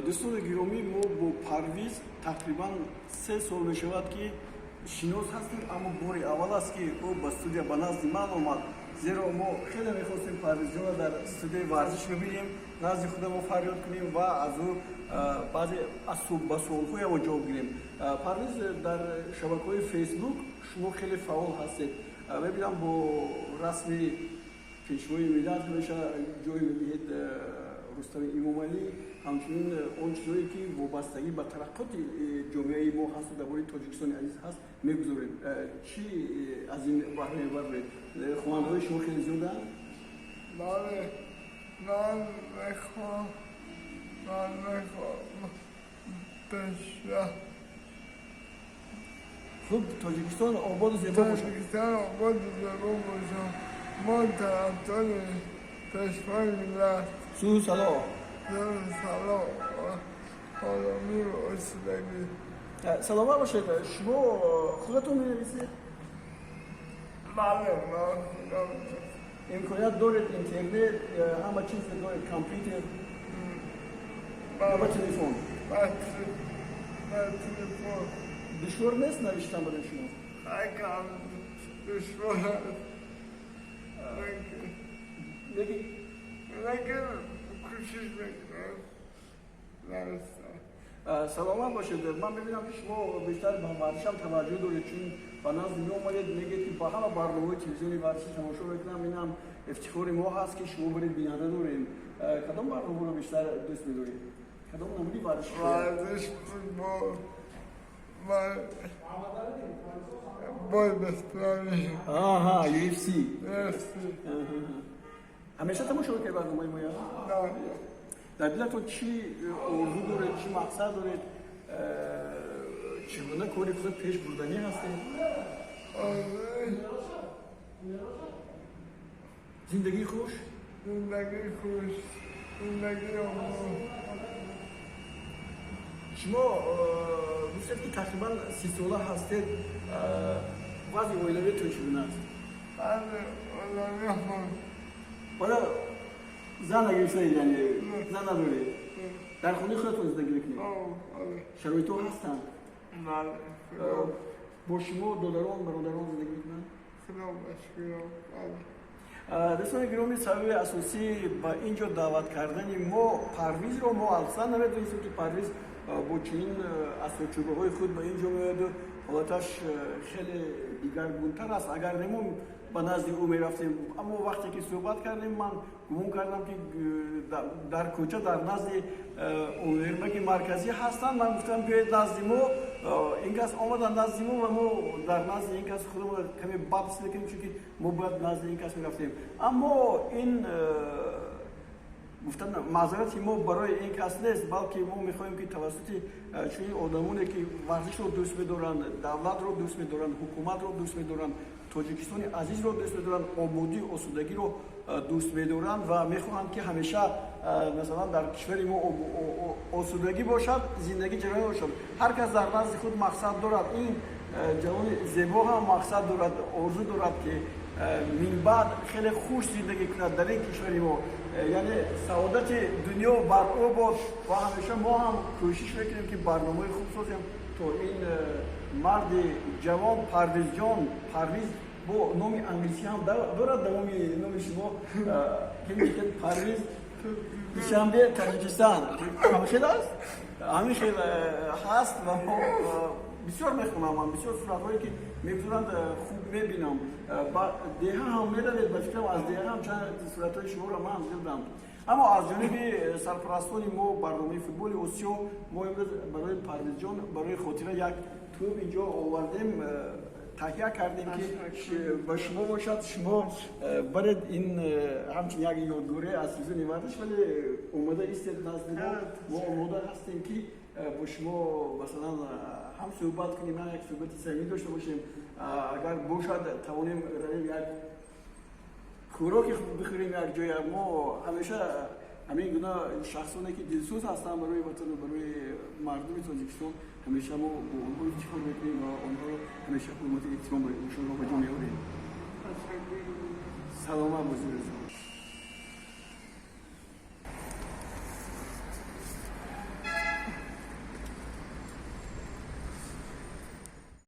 Дӯстони гиромӣ, мо бо Парвиз тақрибан 3 сол мешавад, ки шинос ҳастем, аммо бори аввал аст, ки ӯ ба студия, ба назди ман омад, зеро мо хеле мехостем Парвизҷонро дар студияи варзиш бибинем, назди худамо фарёд кунем ва аз ӯ баъзе ба суолҳоямо ҷавоб гирем. Парвиз, дар шабакаҳои Фейсбук шумо хеле фаъол ҳастед. Мебинам, бо расми Пешвои миллат ҳамеша ҷой медиҳед, Рустами Имомалӣ, ҳамчунин он чизҳое, ки вобастагӣ ба тараққиёти ҷомеаи мо ҳаст, дар бораи Тоҷикистони азиз ҳаст, мегузоред. Чӣ аз ин баҳра мебаред? Хонандаҳои шумо хеле зиёданд. Бале, ман мехоҳам пешрафт. Хуб, Тоҷикистон ободу зебо бошад. Тоҷикистон ободу зебо бошад. Мо тарафдори Пешвои миллат. Сулҳу салоҳ. Салом, оромӣ ва осудагӣ. Саломат бошед. Шумо худатон менависед? Бале, ман худам. Имконият доред, интернет, ҳама чиз доред, компютер ё ба телефон? Ба телефон. Душвор нест навиштан барои шумо? Кам душвор аст. Лекин лекин кӯшиш мекунам навистам. Саломат бошед. Ман мебинам, ки шумо бештар ба варзишам таваҷҷӯҳ доред, чун ба назди меомадед, мегӯед, ки ба ҳама барномаҳои телевизиони варзишӣ тамошо мекунам. Инам ифтихори мо ҳаст, ки шумо баред бинанда дорем. Кадом барномаро бештар дӯст медоред? Кадом намуди варзиш? Варзиш, футбол ва бой без правил. Аҳа, UFC. UFC. Ҳамеша тамошо мекунед барномаи моя? Да. Дар дилатон чӣ орзу доред, чӣ мақсад доред, чӣ гуна кори худро пеш бурданӣ ҳастед? Орзуи Зиндагии хуш. Зиндагии хуш, зиндагии обод. Шумо гуфтед, ки тақрибан 30-сола ҳастед. Вазъи оилавиятон чӣ гуна аст? Баъзе одами худ. Ҳола зан нагирифтаед, яъне зан надоред? Дар хонаи худатон зиндагӣ мекунед? Шароитҳо ҳастанд? Бале. Бо шумо додарон, бародарон зиндагӣ мекунанд? Худо ба шукр, бале. Дӯстони гиромӣ, сабаби асосӣ ба ин ҷо даъват кардани мо Парвизро, мо аслан намедонистем, ки Парвиз бо чунин асочӯбаҳои худ ба ин ҷо меояду ҳолаташ хеле дигаргунтар аст. Агар не, мо ба назди ӯ мерафтем. Аммо вақте ки суҳбат кардем, ман гумон кардам, ки дар кӯча, дар назди универмаги марказӣ ҳастанд. Ман гуфтам, биёед назди мо. Ин кас омаданд назди мо ва мо дар назди ин кас худамон каме бад ҳис мекунем, чунки мо бояд назди ин кас мерафтем. Аммо ин гуфтан маъзарати мо барои ин кас нест, балки мо мехоҳем, ки тавассути чунин одамоне, ки варзишро дӯст медоранд, давлатро дӯст медоранд, ҳукуматро дӯст медоранд, Тоҷикистони азизро дӯст медоранд, ободию осудагиро дӯст медоранд ва мехоҳанд, ки ҳамеша, масалан, дар кишвари мо осудагӣ бошад, зиндагӣ ҷараён бошад. Ҳар кас дар назди худ мақсад дорад. Ин ҷавони зебо ҳам мақсад дорад, орзу дорад, ки минбаъд хеле хуш зиндагӣ кунад дар ин кишвари мо, яъне саодати дунё бар ӯ бод. Ва ҳамеша мо ҳам кӯшиш мекунем, ки барномаи хуб созем, то ин марди ҷавон, Парвизҷон, Парвиз бо номи англисӣ ҳам дорад, давоми номи шумо ки мегӯяд Парвиз, Душанбе, Таҷикистон, ҳамин хел аст, ҳамин хел ҳаст. Ва мо бисёр мехонам, ман бисёр суратҳое, ки мегузоранд, хуб мебинам. Ба деҳа ҳам меравед, ба фикрам, аз деҳа ҳам чанд суратҳои шуморо ман дидам. Аммо аз ҷониби сарпарастони мо, барномаи футболи Осиё, мо имрӯз барои Парвизҷон барои хотира як тӯб инҷо овардем, таҳия кардем, ки ба шумо бошад, шумо баред. Ин ҳамчун як ёдгорӣ аз телевизиони варзиш. Вале омода истед назди мо, мо омода ҳастем, ки бо шумо, масалан, ҳам суҳбат кунем, ҳам як суҳбати самимӣ дошта бошем. Агар бошад, тавонем равем, як хӯроки хуб бихӯрем як ҷоя. Мо ҳамеша ҳамин гуна шахсоне, ки дилсӯз ҳастанд барои ватану барои мардуми Тоҷикистон, ҳамеша мо бо онҳо ифтихор мекунем ва онҳоро ҳамеша ҳурмату эҳтиром барои онҳоро ба ҷо меорем. Саломат бошед.